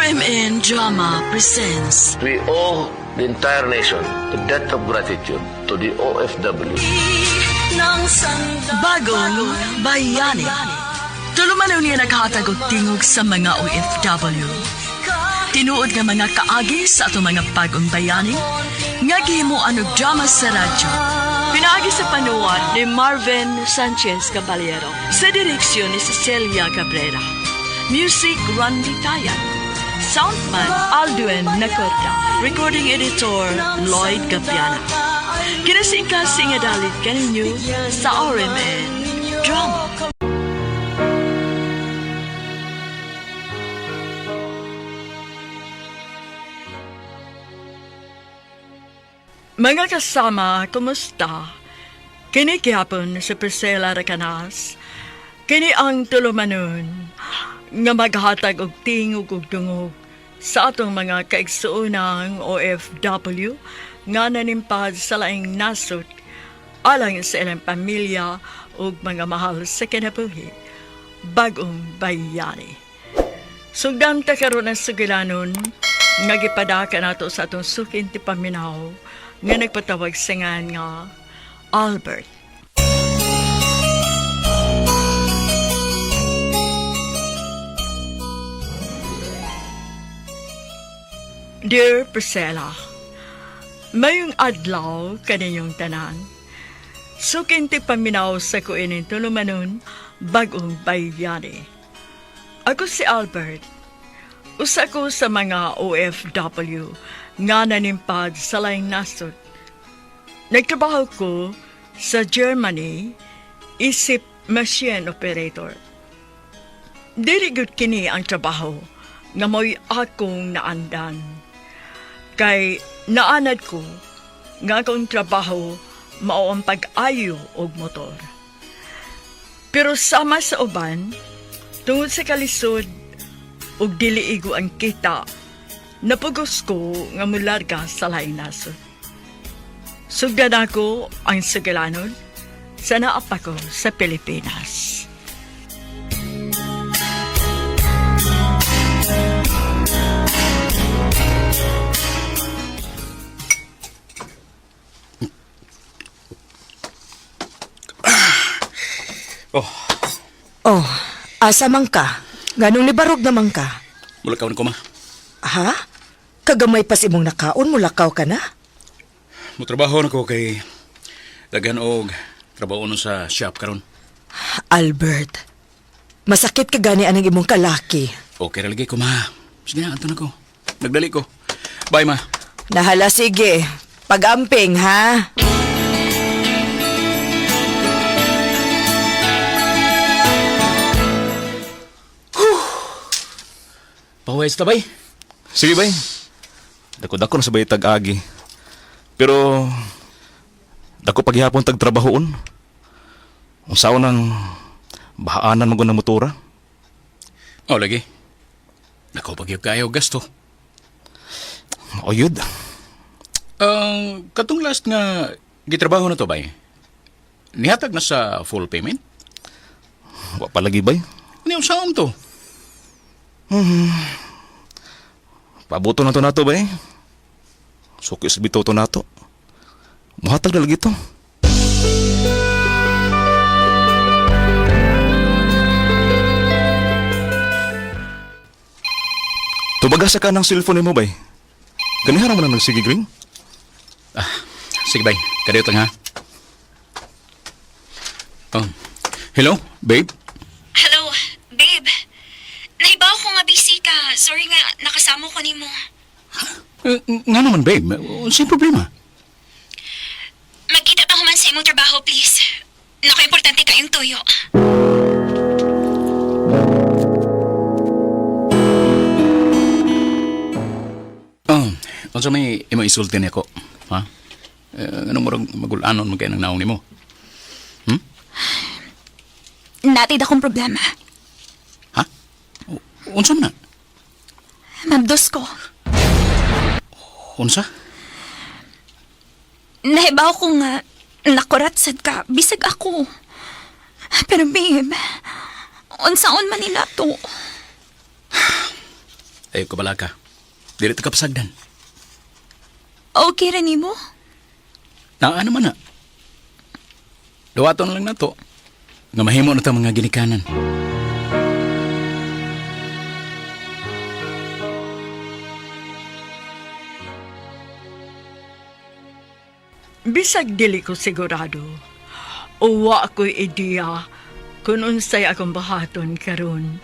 RMN Drama presents We owe the entire nation a debt of gratitude to the OFW. Bagong Bayani. Tulumanon niya naghatag og tingog sa mga OFW. Tinuod nga mga kaagi sa atong mga bagong bayani nga gihimuan og drama sa radyo. Pinaagi sa panuwat ni Marvin Sanchez Caballero sa direksyon ni Cecilia Cabrera. Music Randy Tayan. Soundman Aldwin Nacorda. Recording editor Lloyd Gapiana. Kinasingkasing nga dalit kaninyo sa RMN Drama. Mga kasama, kumusta? Kini gihapon si Priscilla Recanas. Kini ang tulumanon nga maghatag og tingog ug dungog sa atong mga kaigsuonang OFW nga nanimpad sa laing nasod alang sa ilang pamilya ug mga mahal sa kinabuhi. Bagong bayani. Sugdan ta karon ang sugilanon nga gipadaka nato sa atong sukin ti paminaw nga nagpatawag sa ngan nga Albert. Dear Priscilla, mayong adlaw kaninyong tanan. Sukin ti paminaw sa kuinin tulumanon bagong bayani. Ako si Albert. Usa ko sa mga OFW nga nanimpad sa laing nasod. Nagtrabaho ko sa Germany isip machine operator. Dili gyud kini ang trabaho nga mo'y akong naandan. Kay naanad ko nga akong trabaho mao ang pag-ayo og motor. Pero sama sa uban, tungod sa kalisod ug dili igo ang kita, napugos ko nga mularga sa laing nasod. Sugdan ako ang sugalanon sa naapa ko sa Pilipinas. Oh, Oh, asa man ka? Ganong nibarog naman ka? mulakaw ko ma. Ha? Kagamay pas imong nakaon, mulakaw ka na? Mutrabaho na ko kay daghan og trabaho nun sa shop karon. Albert, masakit ka gani anang imong kalaki. Okay ra lagi ko ma. Sige na, anto na ko. Nagdali ko. Bye ma. Nahala, sige. Pag-amping, ha? Pawais ta bay. Sige bay. Dako-dako na sabay tag-agi. Pero dako paghihapon tag trabahoon. Unsaon nang bahaanan mo ng motora? Oh lagi. Dako pagyud kayo gasto. Oyud. Ang katong last nga gitrabaho na to bay. Nihatag na sa full payment. Wa pa lagi bay. Ano yung saon to? Pabuto na to nato bay. Suki sa bitaw to nato. Muhatag na lagi to. Tubaga sa ka ng cellphone nimo bay. Ganihan mo na nagsige green. Ah, sige bay. Kadiyot lang ha. Oh. Hello, babe. Hello, babe. Naibaw ko nga busy ka. Sorry nga, nakasama ko nimo. Eh, nga naman, babe. Unsay problema? Magkita pa human sa imong trabaho, please. Nako, importante kayong tuyo. Oh, unsa may imo isulti nako? Ha? Eh, anong murag magulanon man kay nang naong nimo? Natid akong problema. Ha? Unsa man na? Mabdos ko. Unsa? Naibaw ko nga, nakurat sad ka. Bisag ako. Pero babe, unsaon man nila to? Ayaw ka balaka. Dili ta kapasagdan. Okay ra nimo? Naa naman na. Duwaton lang na to. Nga mahimo na ta mga ginikanan. Bisag dili ko sigurado. Uwa ko'y ideya kung unsay akong bahaton karon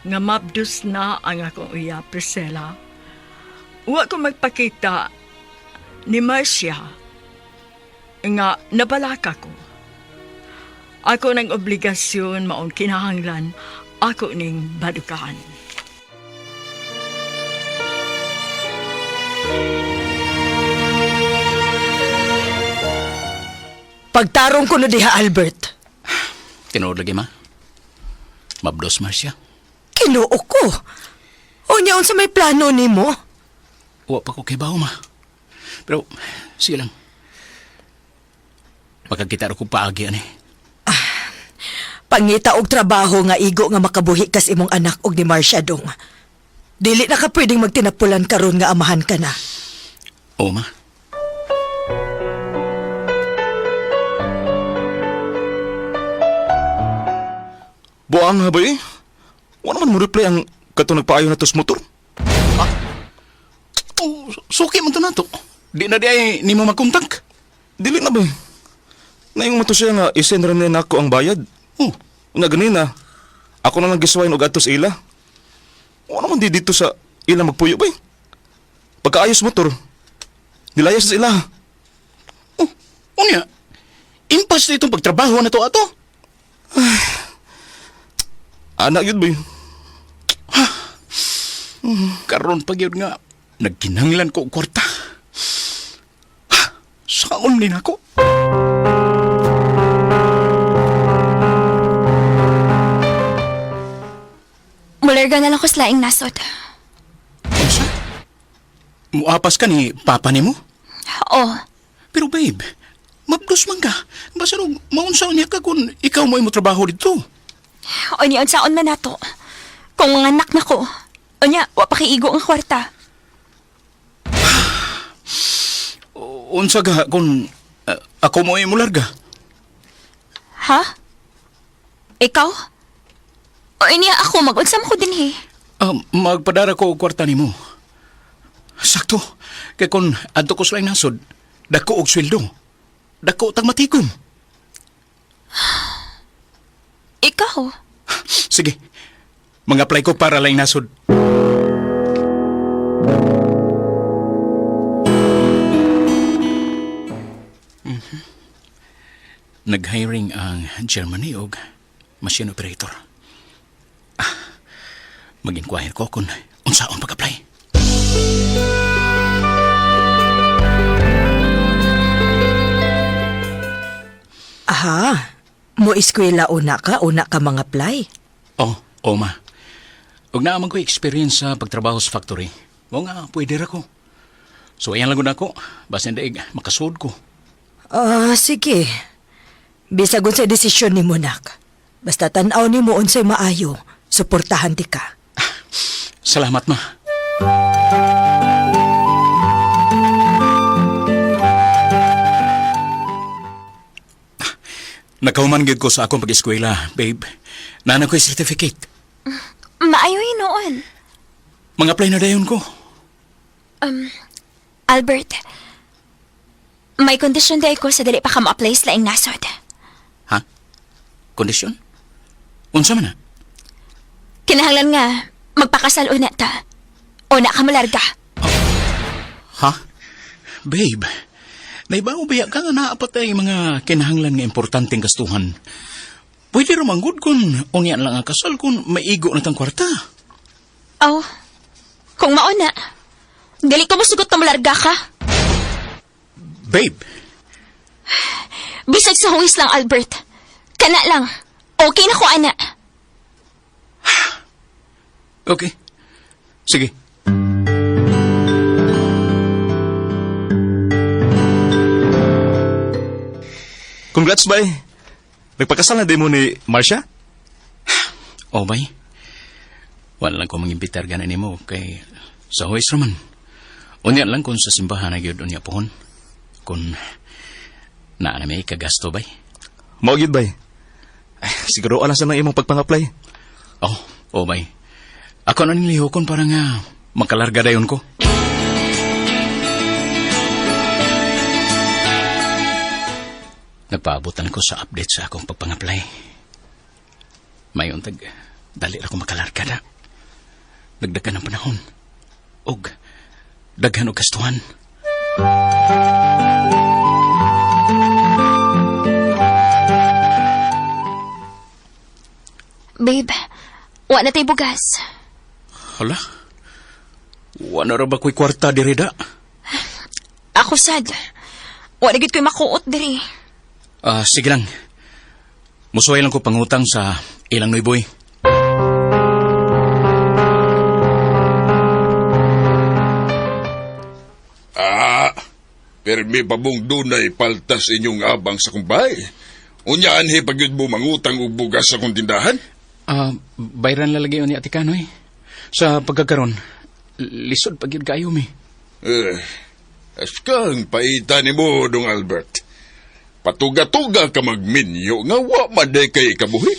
nga mabdus na ang akong uya, Priscilla. Uwa ko magpakita ni Marcia nga nabalaka ko. Ako ng obligasyon maong kinahanglan ako ning badukaan. Pagtarong ko no diha, Albert. Tinuod lagi ma. Mabdos Marcia. Kinuo ko. Unya unsa may plano nimo? Wa pa ko kay bawo ma. Pero sige lang. Makakita ra ko paagi ani. Pangita og trabaho nga igo nga makabuhi kas imong anak og ni Marcia dong. Dili na ka pwedeng magtinapulan karon nga amahan ka na. Oo ma. Buang ha ba eh? Wala man mo reply ang katong nagpaayo na tos motor. Oh, suki man to nato. Di na di ay nimo makontak. Dili na ba eh? Naingon mo to siya nga isend ra niya nako ang bayad. Oh, Una ganina, ako na lang giswain og adto sa ila. Wala man di dito sa ila magpuyo ba eh? Pagkaayos motor, nilayas sa ila. Oh, unya. Impas na itong pagtrabaho na to ato. Anak yun ba eh? Karon pag yun nga, nagkinahanglan ko og kwarta. Ha, saon din ako? Mularga na lang ko sa laing nasod. Unsa? Muapas ka ni papa nimo? Oo. Pero babe, mabdos man ka. Basta nung maunsa niya ka kung ikaw mo imo trabaho dito. Unya, unsaon man nato. Kung mga anak na ko. Unya, wa pa kiigo ang kwarta. Unsa ka kung ako mo imo larga? Ha? Ikaw? O inya ako, mag-unsa mo ko dinhi. Ah, magpadara ko og kwarta nimo. Sakto. Kay kung adto ko sa laing nasod, dako og sweldo. Dako tag matikom. Ikaw? Sige. Mag-apply ko para laing nasod. Mhm. Nag-hiring ang Germany og machine operator. Ah, mag-inquire ko kung unsaon pag-apply. Aha. Mo eskwela una ka mga apply. Oh, oh ma. Ug naa man ko experience sa pagtrabaho sa factory. Mo nga, pwede ra ko. So ayan lang gud ako, basin daig makasud ko. Ah, sige. Bisag unsay desisyon nimo nak. Basta tan-aw nimo unsay maayo, suportahan di ka. Salamat ma. Nakahuman gyud ko sa akong pag-eskwela, babe. Nana ko'y certificate. Maayo noon. Mga apply na dayon ko. Albert, may kondisyon dahil ko sa dili pa ka ma-apply sa laing nasod. Ha? Kondisyon? Unsa man na? Kinahanglan nga, magpakasal una ta. Una ka malarga. Ha? Babe, naibaw ba ka nga naapatay mga kinahanglan nga importanteng gastuhan? Pwede ramanggod kung unyan lang ang kasal kung maigo na tang kwarta. Oh, kung mauna, dili ko mosugot na malarga ka. Babe, Bisag sa huwis lang, Albert. Kana lang. Okay na ko, ana. okay. Sige. Congrats bay. Nagpakasal na din mo ni Marcia? Oh, bay. Wala lang ko mangimbitar ganin nimo kay Sa huwes raman. Unya lang kung sa simbahan na gyud unya pohon. Kung naa na may kagasto bay. Mao gyud bay. Ay, siguro alang sa nang imong pagpang-apply. Oh, oh bay. Ako na nilihokon para nga makalarga dayon ko. Nagpaabutan ko sa update sa akong pagpang-apply. Mayon tag, dali ra ko makalarga na. Nagdagan ang panahon. Og, daghan og gastuhan. Babe, wa na tay bugas. Hala? Wala ra ba ko'y kwarta diri da? Ako sad. Wa na gid ko'y makuot diri. Ah, sige lang. Musuway lang ko pangutang sa ilang noyboy. Ah, permi pa mong dunay paltas inyong abang sa kumbay. Unya anhi pag yun mo mangutang og bugas sa kong tindahan. Ah, bayran lalagay ni Ate Kanoy. Sa pagkakaron, lisod pag yun kayo mi. Eh, askang paita ni mo, Dong Albert. Patuga-tuga ka magminyo nga wa man day kay kabuhi.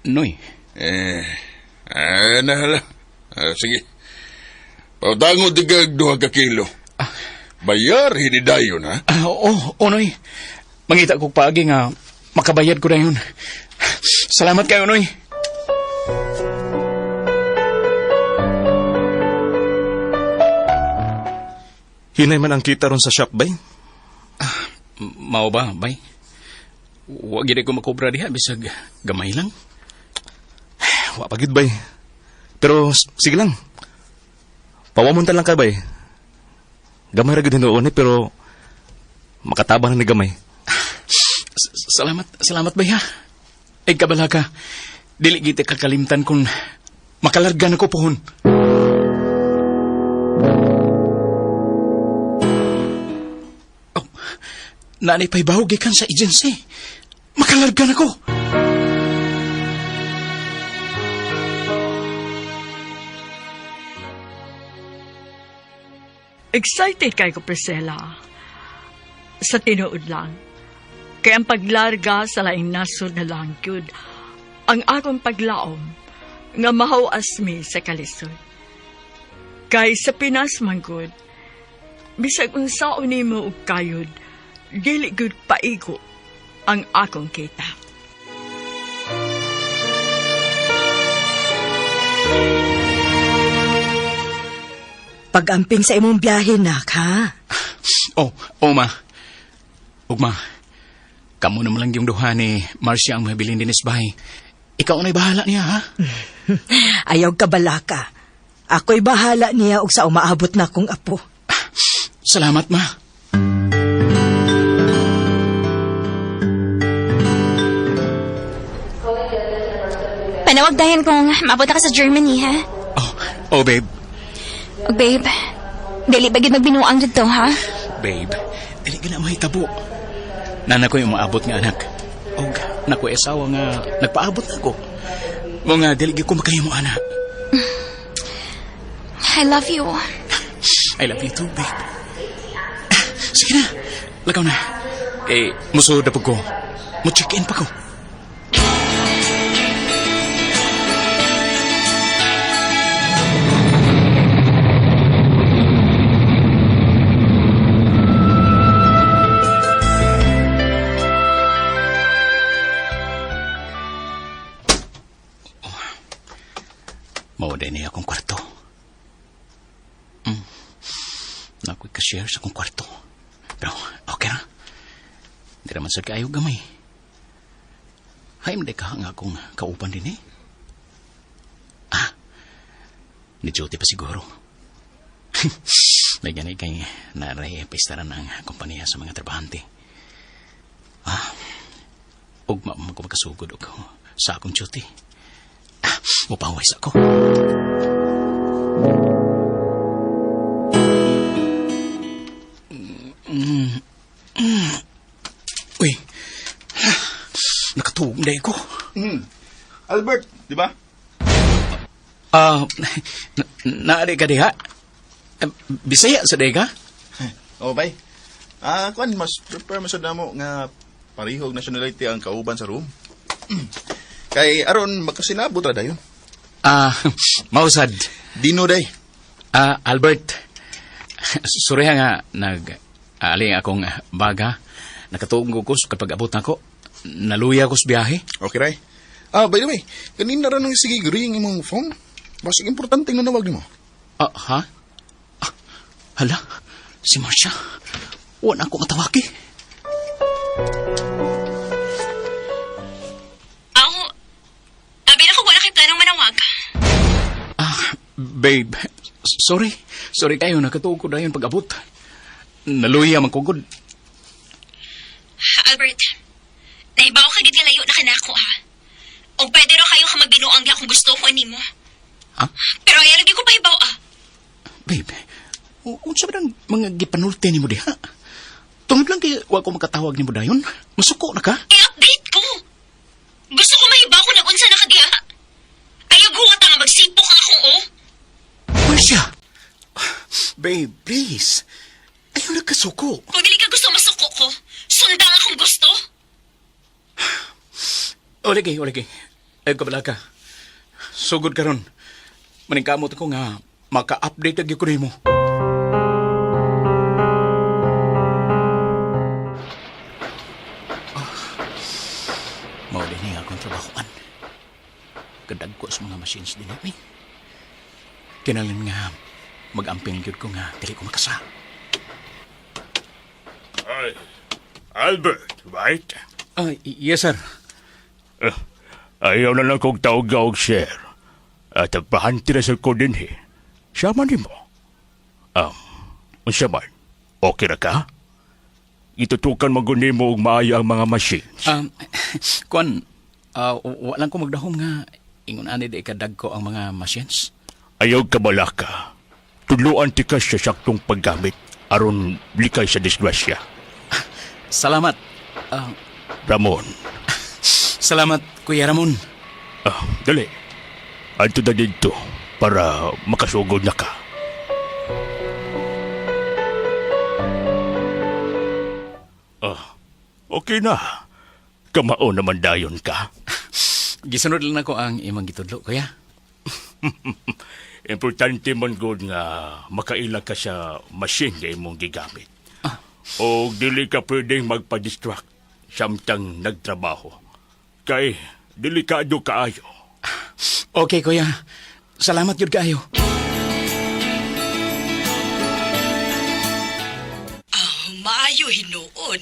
Noy, Eh, nahala. Ah, sige. Pautango di kag 2 ka kilo. Bayar hinidayon, ha? Ah, oo, oh, Noy. Mangita ko paagi nga makabayad ko na yun. Salamat kayo, Noy. Hinay man ang kita ron sa shop bay. Mao ba, bay? Wa gid ko makobra diha bisag gamay lang. Wa pa gyud bay. Pero sige lang. Pawamunta lang ka bay. Gamay ra gyud hinuon eh, pero makatabang na ni gamay. Salamat, salamat bay ha. Ay kabala ka. Dili gid ka kalimtan kung makalarga na ko pohon. Oh, naanay pa'y baho gikan sa agency. Makalarga na ko. Excited kay ko, Priscilla. Sa tinuod lang. Kay ang paglarga sa laing nasod na lang gyud, ang akong paglaom nga mahawas mi sa kalisod. Kay sa Pinas man gud, bisag unsaon nimo og kayod, dili gud paigo ang akong kita. Pag-amping sa imong biyahe, nak, ha? Oh, oh ma. Ugma. Kamo naman lang yung duha ni Marcia ang mabilin din bay. Ikaw na'y bahala niya, ha? Ayaw ka balaka. Ako'y bahala niya og sa umaabot na kong apo. Salamat, ma. Panawag dayon kung maabot na ka sa Germany, ha? Oh, oh, babe. Og babe, dili ba gid magbinuang didto, ha? Babe, dili ka na mahitabo. Nana ko'y umaabot nga anak. Og nako'y asawa nga nagpaabot na ko. Mga dili gyud ko makahimo anak. I love you. I love you too, babe. Sige na, lakaw na. Eh, musuod na po ko. Mo-check-in pa ko. Oh, Mao din niya akong kwarto. Na ako'y ka-share sa akong kwarto. Pero, okay ra. Hindi naman sa kaayo gamay. Hay, hindi ka nga akong kauban din eh. Ah, ni duty pa siguro. May ganay kay naray pestaran ng kompanya sa mga trabahante. Ah, ugma mo ko makasugod og sa akong duty. Ah, mupaway sa ako. Uy, nakatuog na ko. Albert, di ba? Ah, naari ka diha? Eh, Bisaya sa diha ka? Oh, bay. Ah, kuan mas prepare man sad namo nga parihog nationality ang kauban sa room. Kay aron makasinabot ra dayon. Ah, mausad. Dino day. Ah, Albert. Sorry ha nga nag ali akong baga. Nakatuong ko sa kapag abot nako. Naluya ko sa biyahe. Okay ray. Ah, by the way, kanina ra nang sige ring imong phone. Basig importante nga nawag nimo. Ah, ha? Ah, hala, si Marcia. Wala ako matawagi. Aw, abi na ko wala kay planong manawag. Ah, babe. Sorry. Sorry kayo, nakatuog ko dayon pag-abot. Naluya man ko gud. Albert, naibaw ka gid nga layo na kanako ha. Og pwede ro kayo ka magbinuang diha kung gusto ko nimo. Ha? Pero ayaw lagi ko pahibaw ah. Babe, unsa ba nang mga gipanulti nimo diha? Tungod lang kay wa ko makatawag nimo dayon. Masuko na ka? I-update ko. Gusto ko mahibaw kung nag-unsa na ka diha. Ayaw guwat nga magsipok ang akong oh. Marcia! Babe, please. Ayaw na kasuko. Kung dili ka gusto masuko ko, sundang akong gusto. Olige, olige. Ay, kabala ka. Sugod karon. Maningkamot ko nga maka-update agyo ko nimo. Ah, mao din nga akong trabahoan. Kadag ko sa mga machines din eh. Kinahanglan nga mag-amping gyud ko nga dili ko makasa. Ay, Albert, right? Ah, yes sir. Eh, ayaw na lang kong tawag-gawag, sir. At bahante na sa ko din, eh. Siya man mo. Unsa man, okay ra ka? Itutukan maguni mo og maayo ang mga machines. Kuan, walang ko magdahom nga ingon ani di kadag ko ang mga machines. Ayaw ka balaka. Tuluan ti ka sa saktong paggamit aron likay sa disgrasya. Salamat. Ah, Ramon, salamat, Kuya Ramon. ah, dali. Adto na dito para makasugod na ka. Ah, okay na. Kamao naman dayon ka. Gisunod lang ako ang imong gitudlo, Kuya. Importante man gud nga makaila ka sa machine nga imong gigamit. O dili ka pwedeng magpa-distract samtang nagtrabaho. Kay delikado kaayo. Okay, Kuya. Salamat yun kaayo. Ah, maayo hinuon.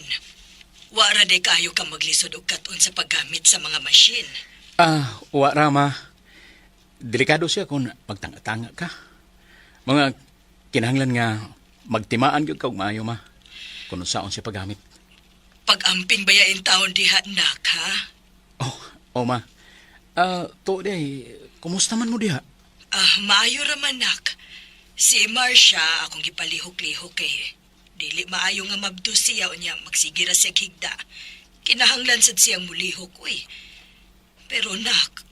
Wara day kaayo ka maglisod og katon sa paggamit sa mga machine. Ah, wa rama. Delikado siya kung magtanga-tanga ka. Mga kinahanglan nga magtimaan gyud ka og maayo ma. Kung unsaon siya paggamit. Pag-amping bayain taon diha nak ha. Oh, oh ma. Ah, to day, kumusta man mo diha? Ah, maayo ra man nak. Si Marcia akong gipalihok-lihok kay dili maayo nga mabdo siya unya magsige ra siya higda. Kinahanglan sad siyang mulihok uy. Pero nak,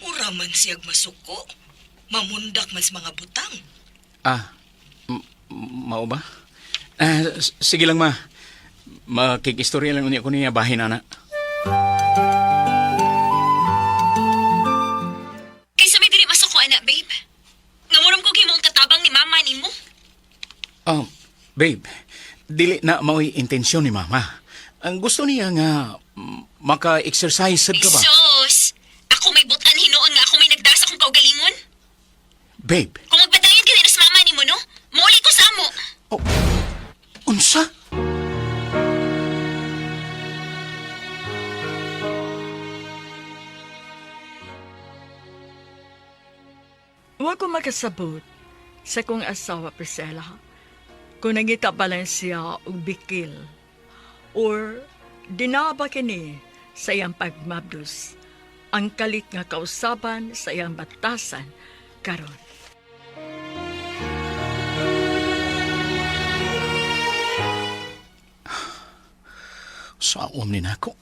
mura man siyag masuko. Mamundak man sa mga butang. Ah, mao ba? Ah, sige lang ma. Makikistorya lang unya ko niya bahin ana. Kaysa may dili masuko ana, babe. Ngamuram ko himong katabang ni mama nimo. Oh, babe, dili na mao'y intensyon ni mama. Ang gusto niya nga maka-exercise sad ka ba? Sus! Ako may butan hinuon nga ako may nagdasa kong kaugalingon. Babe, Kung magpadayon ka sa mama nimo, no? Muli ko sa amo. oh, unsa? Wa ko makasabot sa kong asawa, Priscilla. Kung nangita pa lang siya og bikil or dinaba kini sa iyang pagmabdos ang kalit nga kausaban sa iyang batasan karon. Sa ni nako.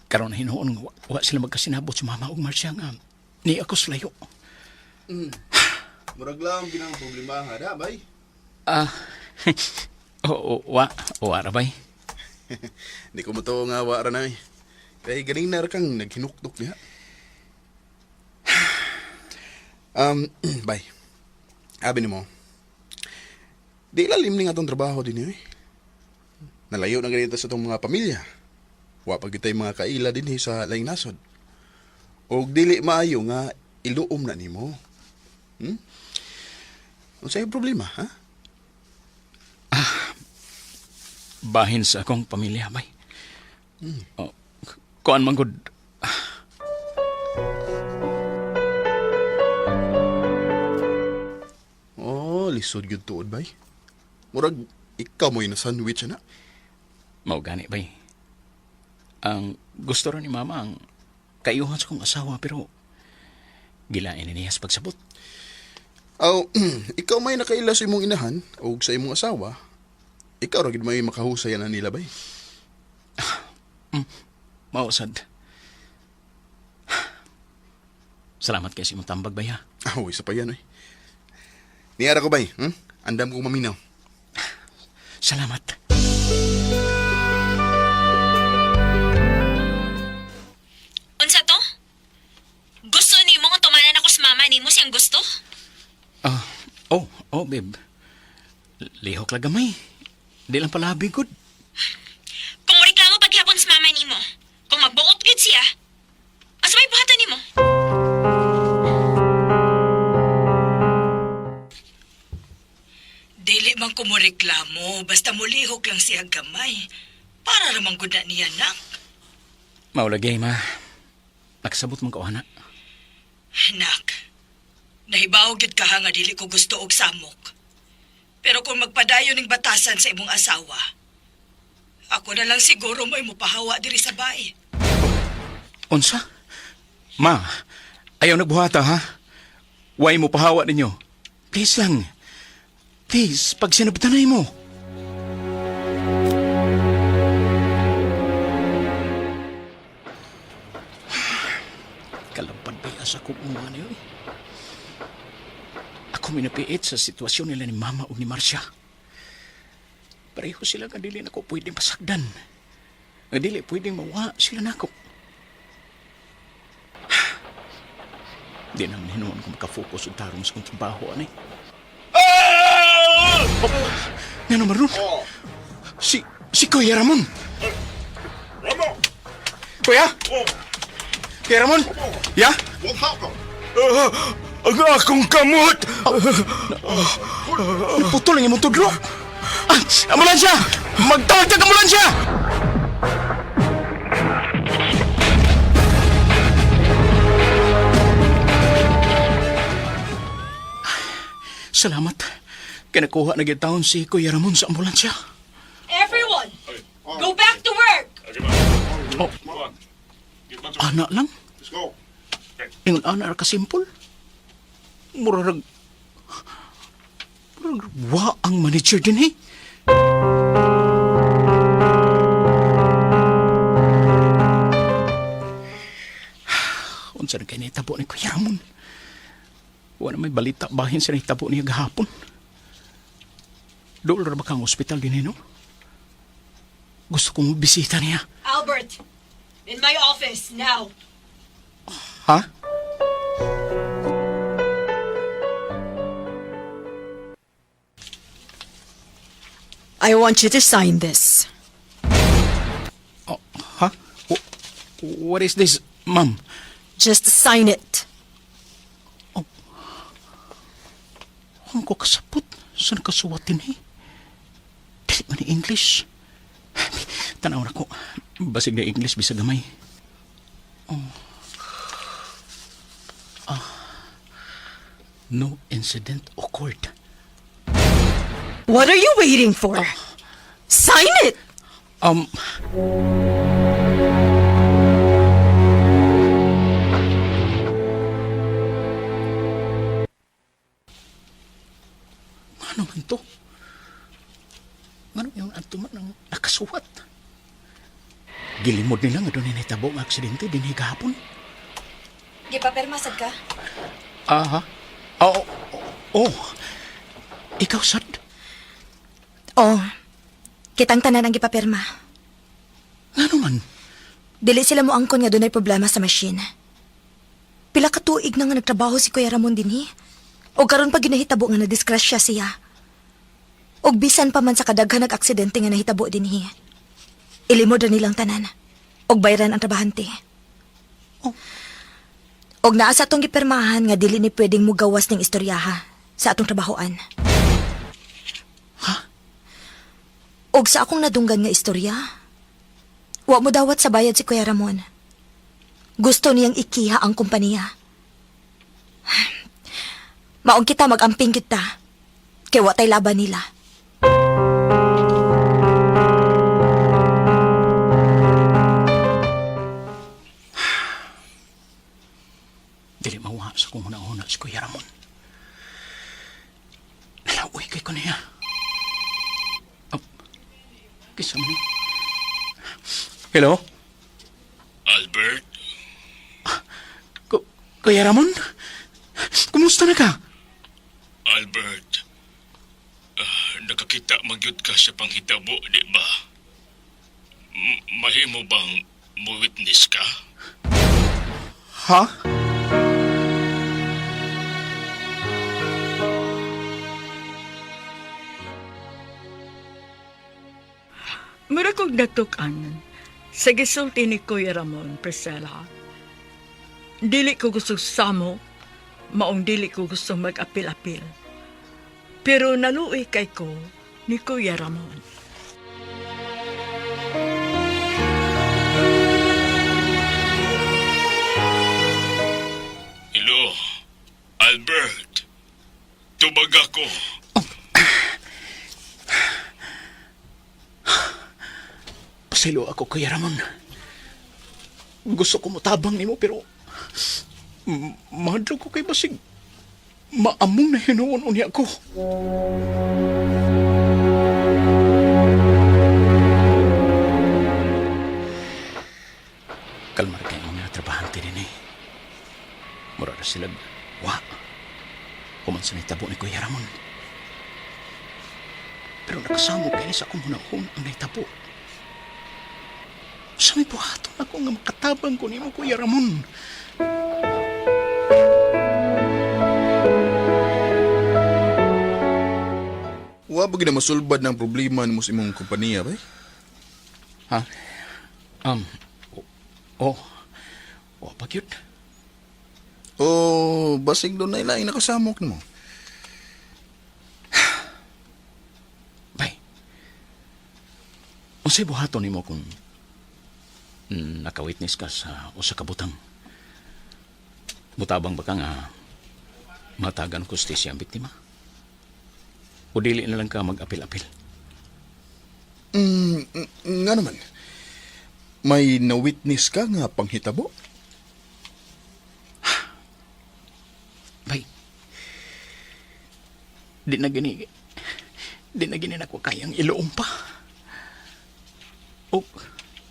Karon hinuon nga wa sila magkasinabot si mama ug Marcia nga ni ako sa layo. Murag lang ginang problema ha, da, bay. Ah, oh, wa, wa ra bay. Hindi ko mo to nga wa ra na eh. Kay ganing na ra kang naghinukdok niya. Bay. Abi nimo. Di lalim ni nga atong trabaho din eh. Nalayo na ganito sa itong mga pamilya. Wa pa kitay mga kaila dinhi sa laing nasod. Og dili maayo nga iluom na nimo. Hmm? Unsay problema, ha? Bahin sa akong pamilya, bay. Oh, kuan man gud. Oh, lisod gyud tuod bay. Murag ikaw mo na sandwich ana. Mao gani, bay. Ang gusto ra ni mama ang kaiyuhan sa kong asawa pero gilain ni niya sa pagsabot. Aw, ikaw may nakaila sa imong inahan o sa imong asawa. Ikaw ra gid may makahusay ana nila bay. Mao sad. Salamat kay sa imong tambag, bay ha. Aw, isa pa yan oy. Niara ko bay, Andam kong maminaw. Salamat. Unsa to? Gusto nimo nga tumanan ako sa mama nimo siyang gusto? Ah, oh, oh, babe. Lihok lang gamay. Di lang pala good. Kung reklamo paghapon sa mama nimo, kung magbuot gyud siya, asa may buhatan nimo? Dili man ko mo reklamo, basta mulihok lang siya gamay. Para ramang gud na niya, nak. Maulagay, ma. Nagsabot man ko, ana. Nak, nahibaw gyud ka ha nga dili ko gusto og samok. Pero kung magpadayon ning batasan sa imong asawa, ako na lang siguro may mupahawa diri sa bahay. Unsa? Ma, ayaw nagbuhata, ha? Way mo pahawa ninyo. Please lang. Please, pag sinabtanay mo. Kalabad ba sa kong una niyo eh. Ako minapiit sa sitwasyon nila ni Mama o ni Marcia. Pareho sila nga dili na ko pwedeng pasagdan. Nga dili pwedeng mawa sila nako. Di naman hinuon ko makafokus og tarong sa kong trabaho, anay. Nga naman ron? Si Kuya Ramon! Kuya! Kuya Ramon! Ya? Ang akong kamot! Naputol ang imong tudlo! Ah, ambulansya! Magtawag tag ambulansya! Salamat. Kinakuha na gyud taon si Kuya Ramon sa ambulansya. Everyone, go back to work! Oh. Ana lang. Ingon ana ra ka simple. Murag murag wa ang manager din eh. Unsa na kay nahitabo ni Kuya Ramon? Wa na may balita bahin sa nahitabo niya gahapon. Dool ra ba kang ospital din eh, no? Gusto kong bisita niya. Albert, in my office now. Ha? I want you to sign this. Oh, huh? What is this, ma'am? Just sign it. Ang ko kasapot. Saan kasuwatin eh? Dili man ni English. Tanaw na ko. Basig na English, bisag gamay. Oh. Ah. No incident occurred. What are you waiting for? Sign it! Ano man to? Ano yung ato man ang nakasuwat? Gilimod nila nga doon nitabo ang aksidente din gahapon. Gipapermasad ka? Aha. Oh, oh, ikaw sad? Oh, kitang tanan ang gipapirma. Nga naman? Dili sila mo angkon nga dunay problema sa machine. Pila ka tuig na nga nagtrabaho si Kuya Ramon dinhi. Og karon pa ginahitabo nga nadisgrasya siya. Og bisan pa man sa kadaghan nag aksidente nga nahitabo dinhi. Ilimod ra nilang tanan. Og bayran ang trabahante. Oh. Og naa sa atong gipirmahan nga dili ni pwedeng mugawas ning istoryaha sa atong trabahoan. Ha? Og sa akong nadunggan nga istorya, wa mo dawat sa bayad si Kuya Ramon. Gusto niyang ikiha ang kompanya. Maong kita magamping kita. Kay wa tay laban nila. Dili mawala sa kong una-una si Kuya Ramon. Nalauwi kay ko niya. Oh, kisa mo ni. Hello? Albert, Kuya Ramon? Kumusta na ka? Albert, nakakita magyud ka sa panghitabo, di ba? Mahimo bang mo witness ka? Ha? Mura kong natukan sa gisulti ni Kuya Ramon, Priscilla. Dili ko gusto samo, maong dili ko gusto mag-apil-apil. Pero naluoy kay ko ni Kuya Ramon. Hello, Albert. Tubag ako. Pasaylo ako, Kuya Ramon. Gusto ko mutabang nimo pero mahadlok ko kay basig maamong na hinuon unya ko. Kalmar kay mga trabahante din eh. Mura na sila wa. Human sa nitabo ni Kuya Ramon. Pero nakasamo kay sa akong hunahon ang nahitabo. Sa may buhaton ako nga makatabang ko nimo, Kuya Ramon. Wa ba gid na masulbad ng problema nimo sa imong kompanya bay? Ha? Um, oh, oh, pa cute. O basig dunay laing nakasamok nimo. Bay, unsay buhaton nimo kung naka-witness ka sa usa ka butang? Mutabang ba ka nga matagan kustisya ang biktima? O dili na lang ka mag-apil-apil? Nga naman. May na-witness ka nga panghitabo? Bay, di na gini nako kayang iloom pa. O,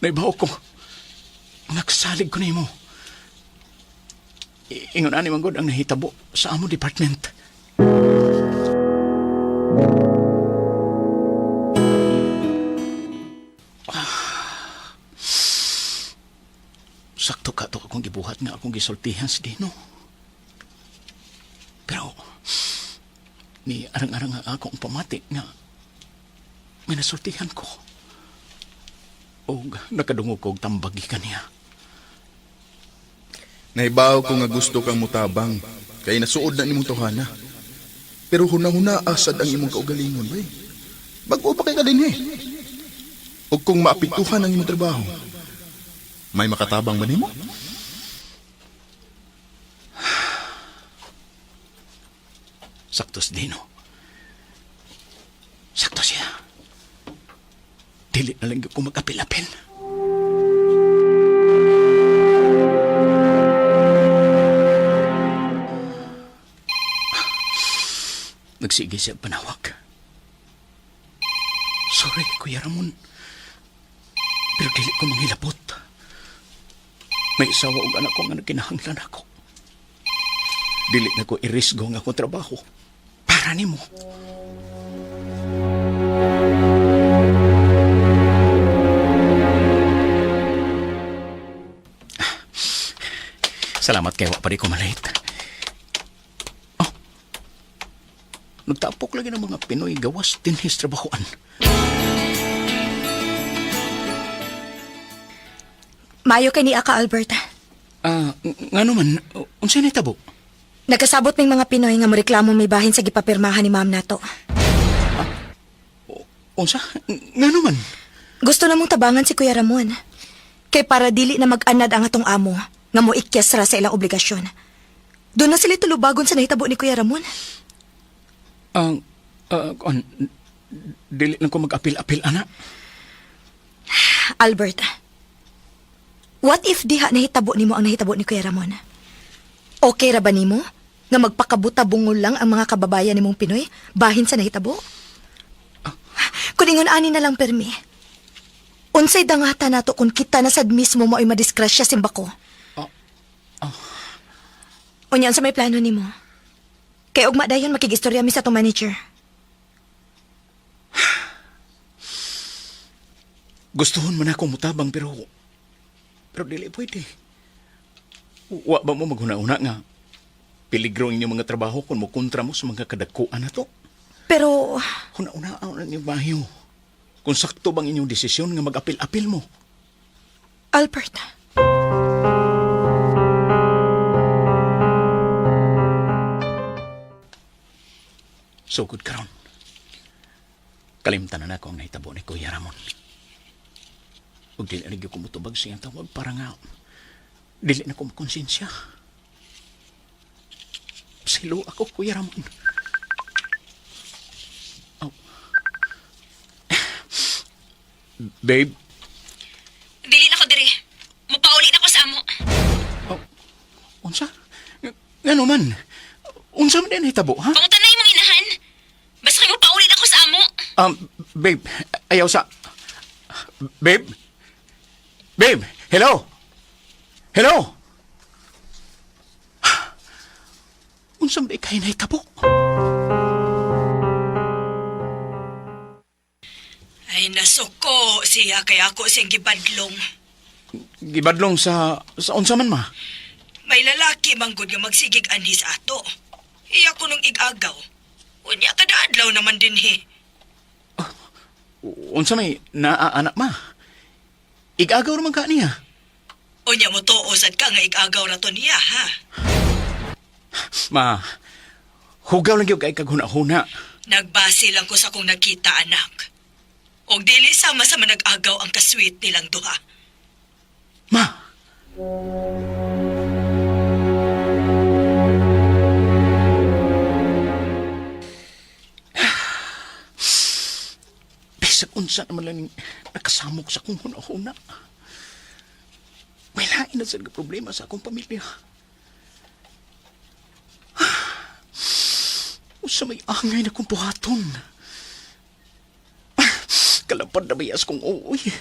naibaw ko. Nagsalig ko nimo. Ingon ani man gud ang nahitabo sa amo department. Ah. Sakto ka to akong gibuhat nga akong gisultihan si Dino. Pero, ni arang-arang nga akong pamati nga may nasultihan ko. O nakadungog ko og tambagi kaniya. Nahibaw ko nga gusto kang mutabang kay nasuod na nimong tawhana. Pero huna-huna asad ang imong kaugalingon bay. Bag-o pa kay ka dinhi. Og kung maapektuhan ang imong trabaho, may makatabang ba nimo? Sakto si Dino. Sakto siya. Dili na lang ko mag-apil-apil. Nagsige siya panawag. Sorry, Kuya Ramon. Pero dili ko manghilabot. May isawa og anak ko nga nagkinahanglan ako. Dili na ko irisgo ang akong trabaho. Para nimo. Salamat kay wa pa di ko malate. Oh. Nagtapok lagi ng mga Pinoy gawas dinhis trabahoan. Maayo kay ni Aka Albert. Ah, ngano man, unsa ni tabo? Nagkasabot ming mga Pinoy nga moreklamo may bahin sa gipapirmahan ni ma'am nato. Unsa? Ngano man? Gusto na mong tabangan si Kuya Ramon. Kay para dili na mag-anad ang atong amo nga moikyas ra sa ilang obligasyon. Doon na sila tulubagon sa nahitabo ni Kuya Ramon. Ang on, dili lang ko mag-apil-apil ana. Albert, what if diha nahitabo nimo ang nahitabo ni Kuya Ramon? Okay ra ba nimo nga magpakabuta bungol lang ang mga kababayan nimong Pinoy bahin sa nahitabo? Kun ingon ani na lang permi. Unsay dangata nato kung kita na sad mismo mo ay madisgrasya simbako? Unya unsa may plano nimo? Kay ugma dayon makigistorya mi sa atong manager. Gustuhon man ako mutabang pero pero dili pwede. Wa ba mo maghuna-una nga peligro ang inyong mga trabaho kung mokontra mo sa mga kadakuan na to? Pero Huna-una ang inyong bayo. Kung sakto bang inyong desisyon nga mag-apil-apil mo. Albert, Sugod karon. Kalimtan na nako ang nahitabo ni Kuya Ramon. Ug dili na gyud ko motubag sa iyang tawag para nga dili na ko makonsensya. Silo ako, Kuya Ramon. Oh. Babe, Dili na ko diri. Mupauli na ko sa amo. oh, unsa? Ngano man? Unsa man din nahitabo, ha? Pangutan na imong inahan. Basta kay mupauli na ko sa amo. Babe, ayaw sa... Babe? Babe, hello? Hello? Unsa man kay nahitabo? Ay nasuko siya kay ako siyang gibadlong. Gibadlong sa unsa man ma? May lalaki manggod nga magsigig anhis ato. Iya ko nung igagaw. Unya kada adlaw naman dinhi. Unsa may naa anak ma? Igagaw ra man ka niya. Unya mo tuo sad ka nga igagaw ra to niya ha. Ma, hugaw lang gyud kay kag huna-huna. Nagbase lang ko sa kong nakita anak. Og dili sama sa manag-agaw ang kasweet nilang duha. Ma! Bisag unsa naman lang ning nakasamok sa akong huna-huna. May lain na sad nga problema sa akong pamilya. Usa may angay na kong buhaton. Kalapad na bayas kong uuwi.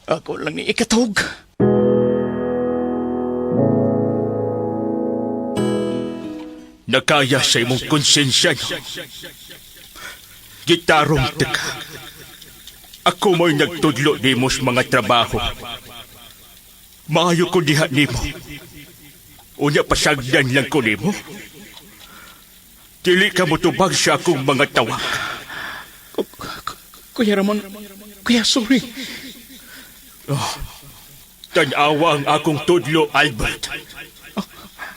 Ako lang ni ikatog. Nakaya sa imong konsensya no? Gitarong teka. Ako mo'y nagtudlo nimo sa mga trabaho. Maayo ko diha nimo. Unya pasagdan lang ko nimo. Dili ka motubag sa akong mga tawag. Kuya Ramon, Kuya, sorry. Tanawa ang akong tudlo, Albert.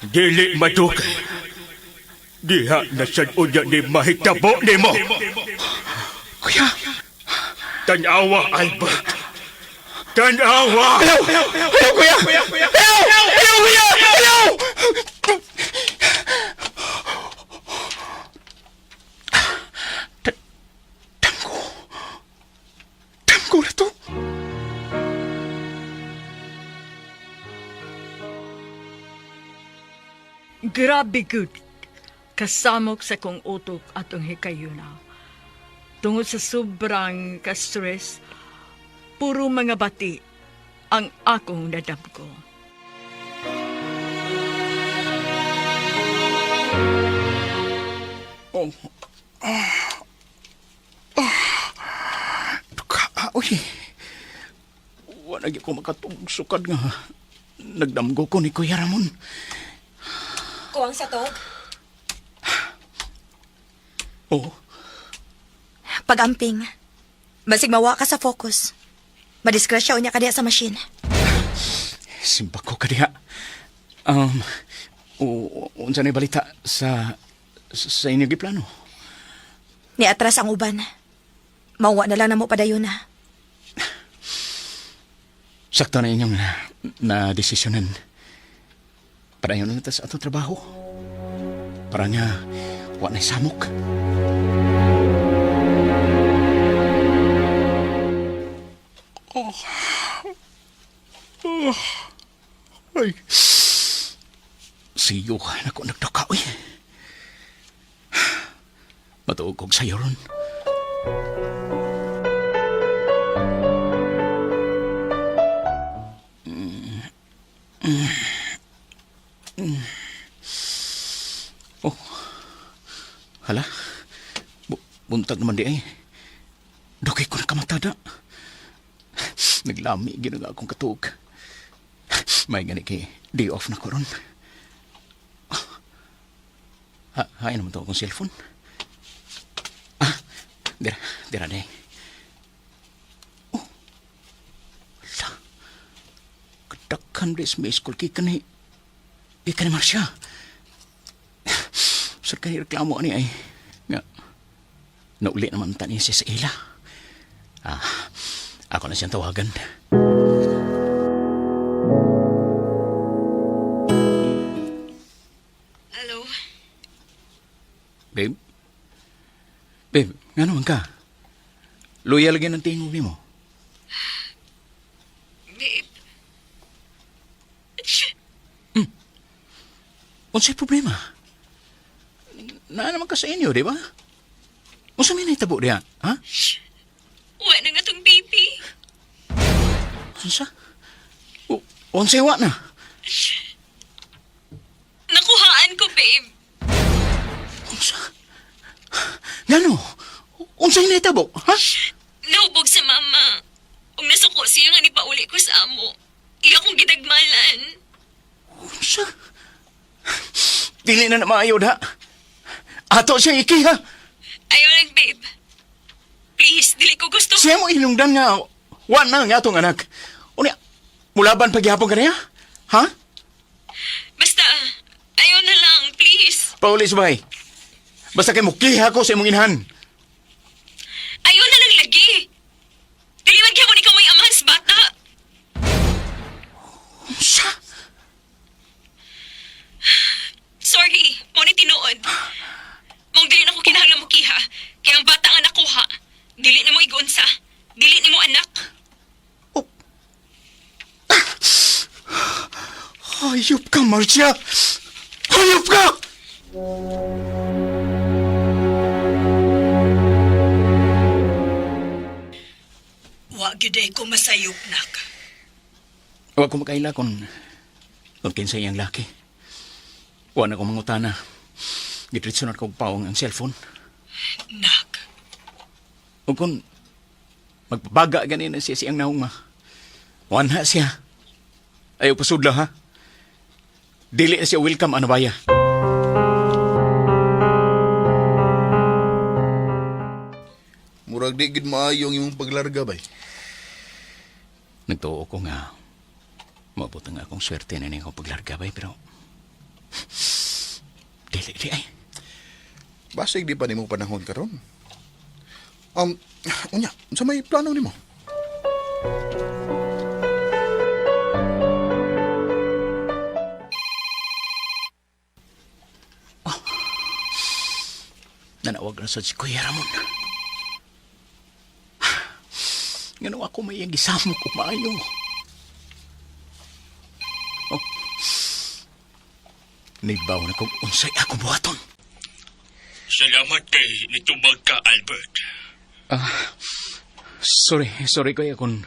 Dili madugay. Diha na sad unya ni mahitabo nimo. Kuya! Tanawa, Albert. Tanawa! Ayaw! Ayaw, kuya! Ayaw! Ayaw, kuya! Ayaw! Damgo. Damgo na to. Grabe good. Kasamok sa kong utok atong hikayuna. Tungod sa sobrang ka-stress, puro mga bati ang akong nadamgo. Oh. Ah. Ah. Duka, uy. Wala gyud ko makatug sukad nga nagdamgo ko ni Kuya Ramon. Kuwang sa tog. Oh, Pag-amping. Basig mawa ka sa focus. Madisgrasya unya ka diha sa machine. simba ko kadiha. Um, unsa na balita sa sa inyo giplano? Ni atras ang uban. Mauwa na lang na mo padayon na. Sakto na inyong na desisyonan. Padayon na ta sa atong trabaho. Para nga wa na'y samok. Oh. Oh. Ay. Siyo na ko nagduka, uy. Matuog kog sayo ron. Oh. Hala. Buntag naman di ay. Dukay ko na kamatada. Naglami ginaga akong katuog. May gani kay day off na ko ron. Ha, hain naman to akong cellphone. Ah, dira, dira day. Oh. Hala. Kadakhan des may school kay kani. Kay kani Marcia. Sir, kay reklamo ani ay. Nga, nauli naman ta niya siya sa ila. Ah, ako na siyang tawagan. Hello? Babe? Babe, nga naman ka? Loyal lagi ng tingog ni mo. Babe, Unsay problema? Naa naman ka sa inyo, di ba? Unsa may nahitabo diha, ha? wa na nga tong baby. Unsa? Unsay wa na? Nakuhaan ko, babe. Unsa? Ngano? Unsay nahitabo, ha? Nahubog sa mama. Ug nasuko siya nga nipauli ko sa amo. Iya kong gidagmalan. Unsa? Dili na na maayo da. Ato siyang ikiha. Ayaw lang, babe. Please, dili ko gusto. Siya mo inungdan nga wa na nga atong anak. Unya, mulaban paghihapon ka niya? Ha? Basta, ayaw na lang, please. Pauli sa bahay. Basta kay mukiha ko sa imong inahan. Ayaw na lang lagi. Dili man gyapon ikaw may amahan sa bata. Unsa? Sorry, mo ni tinuod. Mong dili na ko kinahanglan mo kiha. Kaya ang bata nga nakuha, dili na mo igunsa. Dili ni mo anak. Hayop ka, Marcia! Hayop ka! Wa gyud ay ko masayop, nak. Huwag ko makaila kung kinsa iyang laki. Huwag na ko mangutana. Gitritso na kong paong ang cellphone. Nak, O kung magpabaga ganin na siya siyang naong ma. Wanha siya. Ayaw pasudla ha. Dili na siya welcome ano baya. Murag di gid maayo ang imong paglarga bay. Nagtuo ko nga maabot ang akong swerte na ning akong paglarga bay pero dili di ay. Basig di pa nimo panahon karon. Unya, unsa may plano nimo? Nanawag na sa si Kuya Ramon. Ngano ako may iyang gisamo ko maayo. Oh. Nibaw na kung unsay ako buhaton. Salamat kay nitubag ka, Albert. Ah, sorry, sorry kuya kung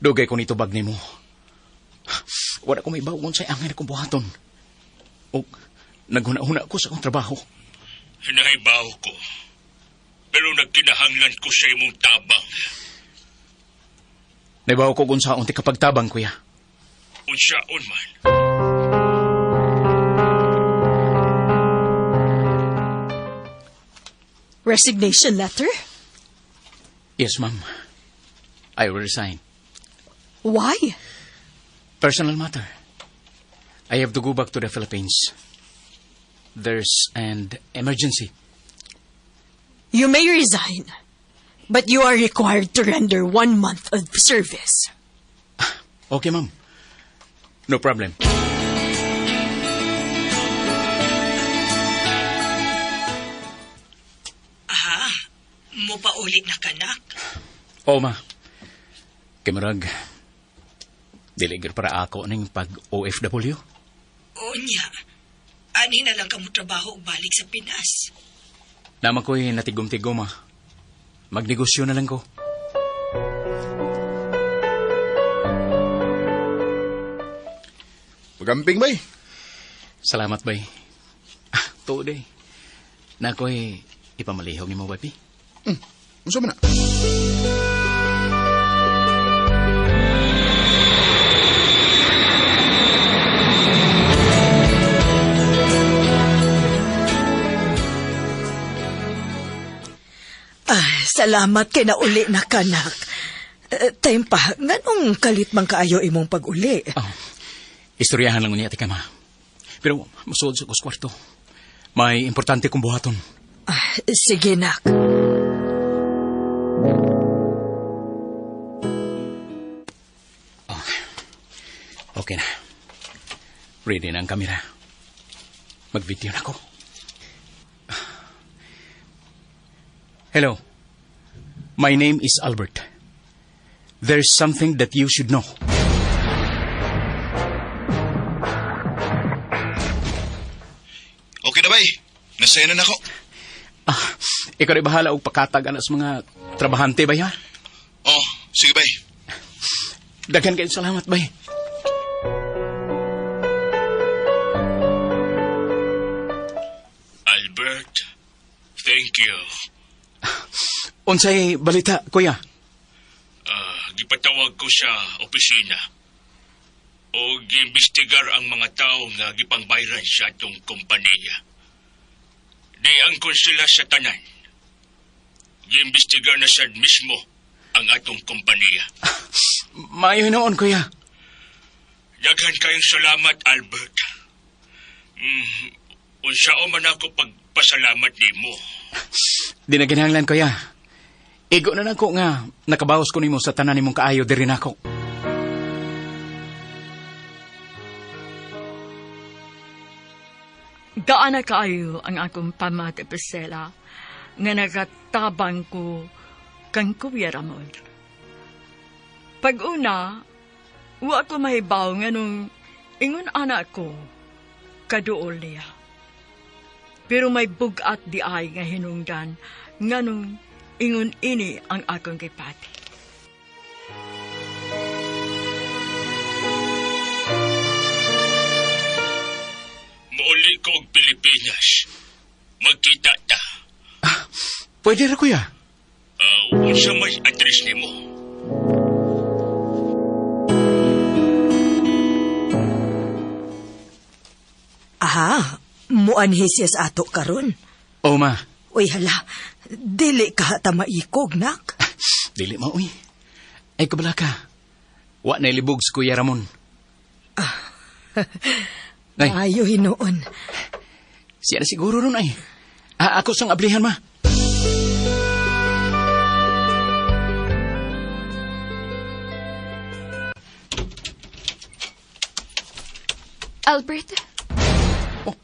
dugay ko nitubag nimo. Wala ko may baw unsay angay akong buhaton. O, naghuna-huna ko sa akong trabaho. Hinahibaw ko. Pero nagkinahanglan ko sa imong tabang. Naibaw ko kung saan ti kapagtabang, kuya. Unsaon man. Resignation letter? Yes, ma'am. I will resign. Why? Personal matter. I have to go back to the Philippines. There's an emergency. You may resign, but you are required to render 1 month of service. Okay, ma'am. No problem. Aha, mo pauli na kanak. Oo, ma. Kay murag, dili gyud para ako ning pag OFW. Unya, ani na lang ka mo trabaho og balik sa Pinas. Naa man ko'y natigom-tigom, ma. Magnegosyo na lang ko. Magamping, bay. Salamat, bay. Ah, tuod eh. Naa ko'y ipamalihog nimo, bay. Unsa man na? Ah, salamat kay nauli na kanak. Time pa, nganong kalit man kaayo imong pag-uli? Oh, istoryahan lang unya, tika, ma. Pero musuod sa kos kwarto. May importante kong buhaton. Ah, sige, nak. Okay na. Ready na ang kamera. Mag-video na ko. Hello. My name is Albert. There's something that you should know. Okay na, bay. Nasaya na nako. Ah, ikaw rin bahala og pakatag ana sa mga trabahante ba ya? Oh, sige, bay. Daghan kayo salamat, bay. Albert, thank you. Unsay balita, kuya? Ah, gipatawag ko sa opisina. O giimbestigar ang mga tao nga gipangbayran sa atong kompanya. Di angkon sila sa tanan. Giimbestigar na sad mismo ang atong kompanya. Maayo noon, kuya. Daghan kayong salamat, Albert. Unsaon man ako pagpasalamat nimo. Di na kinahanglan, kuya. Igo na nako nga nakabawas ko nimo sa tanan nimong kaayo diri nako. Gaana kaayo ang akong pamati, Priscilla, nga nagatabang ko kang Kuya Ramon. Pag-una, wa ko mahibaw nga nung ingon ana ko, kaduol niya. Pero may bugat di ay nga hinungdan nga nung ingon ini ang akong gipati. Muuli ko og Pilipinas. Magkita ta. Pwede ra, kuya. Unsa may address nimo? Aha, muanhi siya sa ato karon. Oh, ma. Uy, hala, dili ka ta maikog, nak. Dili mo, uy. Ay, kabala ka. Wa na ilibog si Kuya Ramon. Ay, Ayo hinuon. siya na siguro nun ay. Ah, ako sang ablihan, ma. Albert, Oh.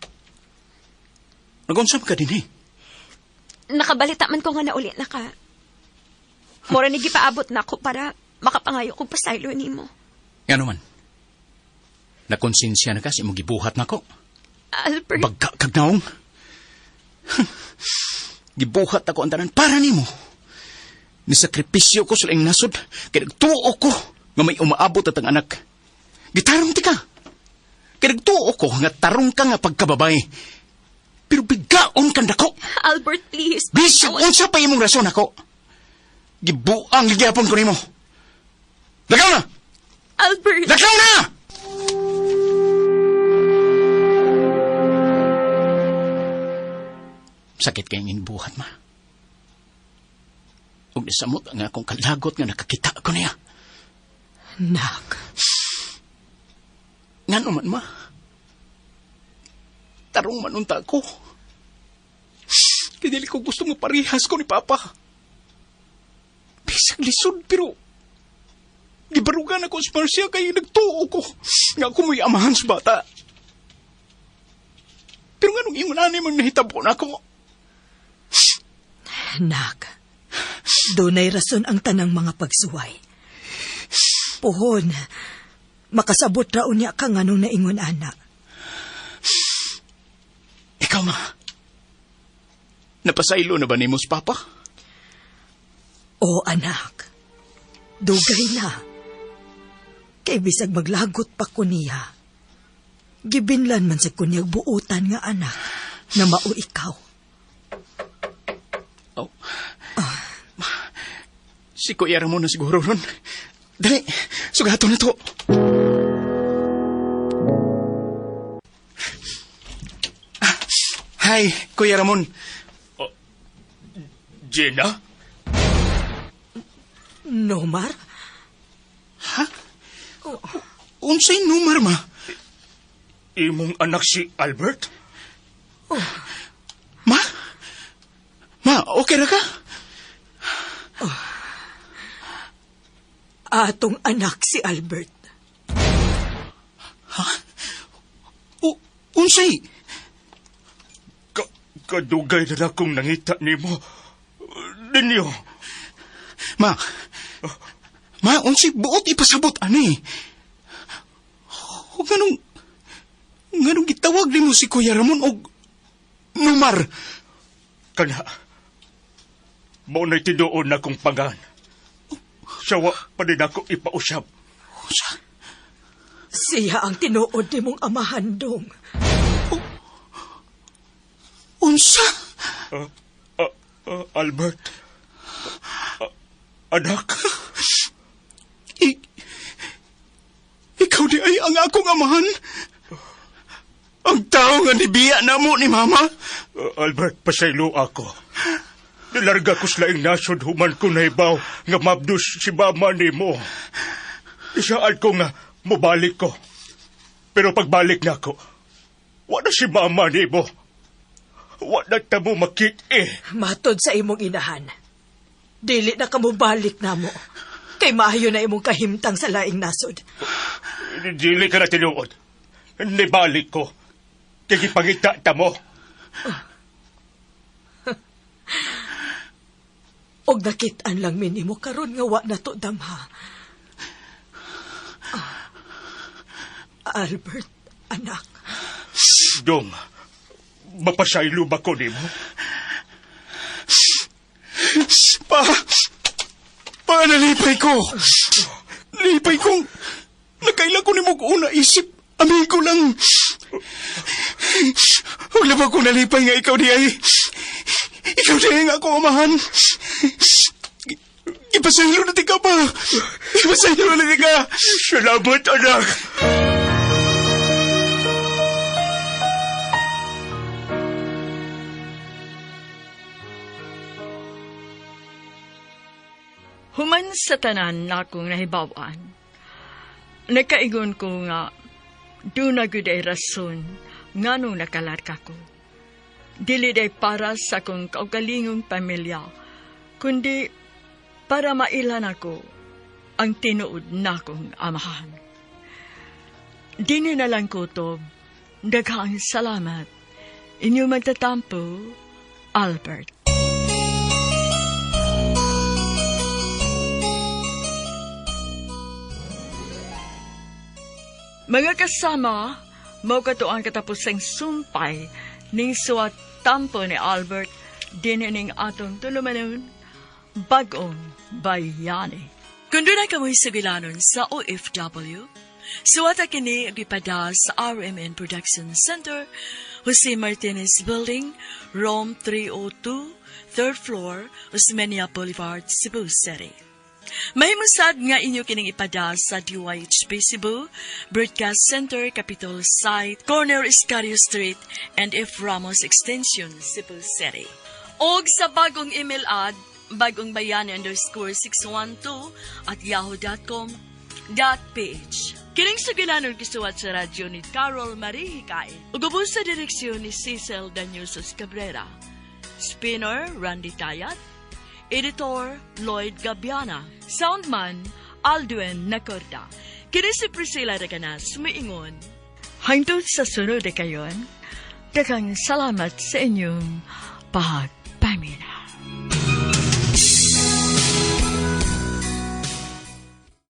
Nag-unsa man ka din eh. Nakabalita man ko nga nauli na ka. Mura ni gipaabot na ako para makapangayo kog pasaylo nimo. Ngano man. Nakonsensya na ka sa imong gibuhat nako. Albert, Bagka kag naong. Gibuhat ako ang tanan para nimo. Nisakripisyo ko sa laing nasod kay nagtuo ko nga may umaabot at ang anak. Gitarong ti ka. Kay nagtuo ko nga tarong ka nga pagkababay. Pero bigaon kang dako. Albert, please. Bisag unsa pa imong rason ako. Gibuang gigyapon ko nimo. Lakaw na! Albert! Lakaw na! Sakit kayong inbuhat, ma. Ug nisamot ang akong kalagot nga nakakita ko niya. Nak, Ngano man, ma? Tarong man unta ko. Kaya dili ko gusto mo parihas ko ni Papa. Bisag lisod, pero gibarugan ako sa Marcia kay nagtuo ko nga ako mo'y amahan sa bata. Pero nganong ingon ani man nahitabo na ako? nak. Dunay rason ang tanang mga pagsuway. Puhon, makasabot ra unya ka nganong naingon ana. Ikaw, ma. Napasaylo na ba nimo si Papa? O anak, dugay na. Kay bisag maglagot pa ko niya. Gibinlan man sa kunyag buutan nga anak na mao ikaw. Oh. Ma, si Kuya Ramon na siguro ron. Dali, sugato na to. Ah, hi, Kuya Ramon. Gina? Nomar? Ha? Unsay numar, ma? Imong anak si Albert? Ma? Ma, okay ra ka? Atong anak si Albert. O, unsay? Kadugay na akong nangita nimo. Ninyo. Ma, ma, unsay buot ipasabot ani? O nganong gitawag nimo si Kuya Ramon og numar? Kana. Mao na'y tinuon na kong pangan. Sawa pa din ako ipausap. Unsa? Siya ang tinuod nimong amahan dong. Unsa? Albert. Anak. Ikaw di ay ang akong amahan? Ang tao nga nibiya na mo ni Mama? Albert, pasaylo ako. Nilarga ko sa laing nasod human ko nahibaw nga mabdus si mama nimo. Isaad ko nga mobalik ko. Pero pagbalik na ako, wala si mama nimo. Wala ta mo makit eh. Matod sa imong inahan. Dili na kamubalik na mo. Kay maayo na imong kahimtang sa laing nasod. Dili ka na tinuod. Nibalik ko. Kay gipangita ta mo. Og nakit-an lang minimo karon nga wa na to damha. Ah. Albert, anak. Dong, mapasaylo ba ko nimo? Pa, pa, nalipay ko. Nalipay kong nakaila ko nimo ko una isip. Amigo lang. Huwag na ba ko nalipay nga ikaw di ay. Ikaw di ay nga ako amahan. Ipasaylo na ti ka pa. Ipasaylo na ti ka. Salamat, anak. Human sa tanan na akong nahibawan. Nakaingon ko nga, duna gud ay rason nganong nakalarga ko. Dili day para sa akong kaugalingong pamilya, kundi para mailan ako ang tinuod nakong amahan. Dini na lang kutob, daghang salamat. Inyong magtatampo, Albert. Mga kasama, mao kato ang katapusang sumpay ning suwat tampo ni Albert din ning atong tulumanon, Bag-ong Bayani. Kung doon kamoy sugilanon sa OFW, suwata kini gipada sa RMN Production Center. Jose Martinez Building, Room 302, 3rd floor, Osmeña Boulevard, Cebu City. Mahimo sad nga inyo kining ipada sa DYHP Cebu, Broadcast Center, Capitol Site, Corner Escario Street, and F. Ramos Extension, Cebu City. Og sa bagong email ad, bagongbayani_612@yahoo.com.ph. Kining sugilanon gisuwat sa radyo ni Carol Marie Hikain. Ug ubos sa direksyon ni Cecil Danyusos Cabrera. Spinner, Randy Tayat. Editor, Lloyd Gabiana. Soundman, Aldwin Nacorda. Kini si Priscilla Recanas, miingon. Hangtod sa sunod kayon, daghang salamat sa inyong pagpaminaw.